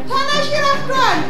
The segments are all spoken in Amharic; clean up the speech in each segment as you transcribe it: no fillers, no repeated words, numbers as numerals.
ተነሽ፣ ረፍዷል።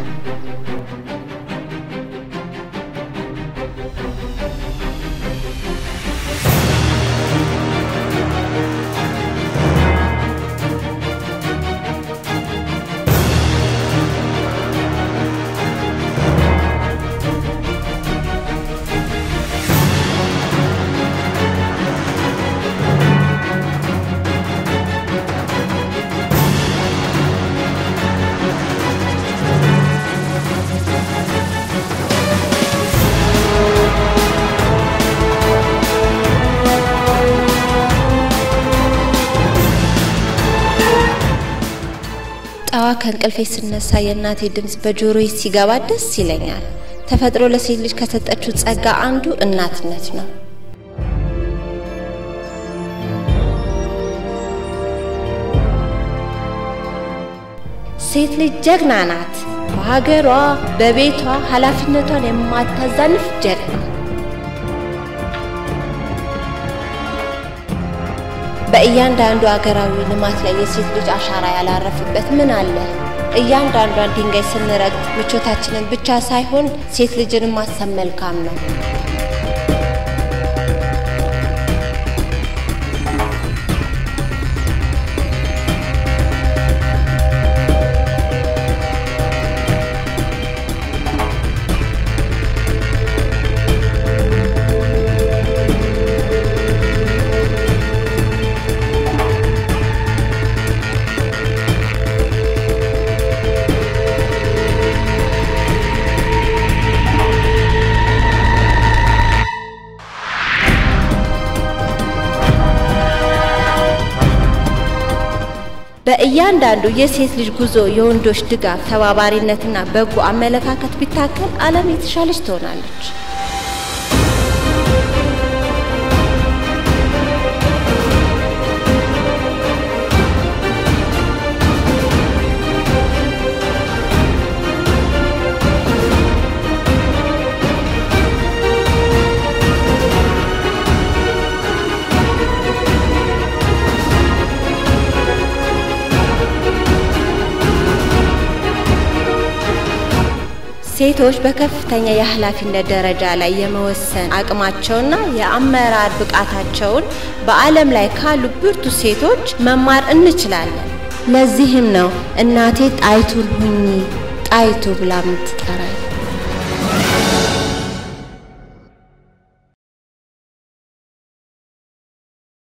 ጠዋት ከእንቅልፌ ስነሳ የእናቴ ድምፅ በጆሮዬ ሲገባ ደስ ይለኛል። ተፈጥሮ ለሴት ልጅ ከሰጠችው ጸጋ አንዱ እናትነት ነው። ሴት ልጅ ጀግና ናት። በሀገሯ በቤቷ ኃላፊነቷን የማታዛንፍ ጀግና። በእያንዳንዱ አገራዊ ልማት ላይ የሴት ልጅ አሻራ ያላረፈበት ምን አለ? እያንዳንዷን ድንጋይ ስንረግጥ ምቾታችንን ብቻ ሳይሆን ሴት ልጅን ማሰብ መልካም ነው። በእያንዳንዱ የሴት ልጅ ጉዞ የወንዶች ድጋፍ፣ ተባባሪነትና በጎ አመለካከት ቢታከል ዓለም የተሻለች ትሆናለች። ሴቶች በከፍተኛ የኃላፊነት ደረጃ ላይ የመወሰን አቅማቸውና የአመራር ብቃታቸውን በዓለም ላይ ካሉ ብርቱ ሴቶች መማር እንችላለን። ለዚህም ነው እናቴ ጣይቱን ሁኚ፣ ጣይቱ ብላ የምትጠራኝ።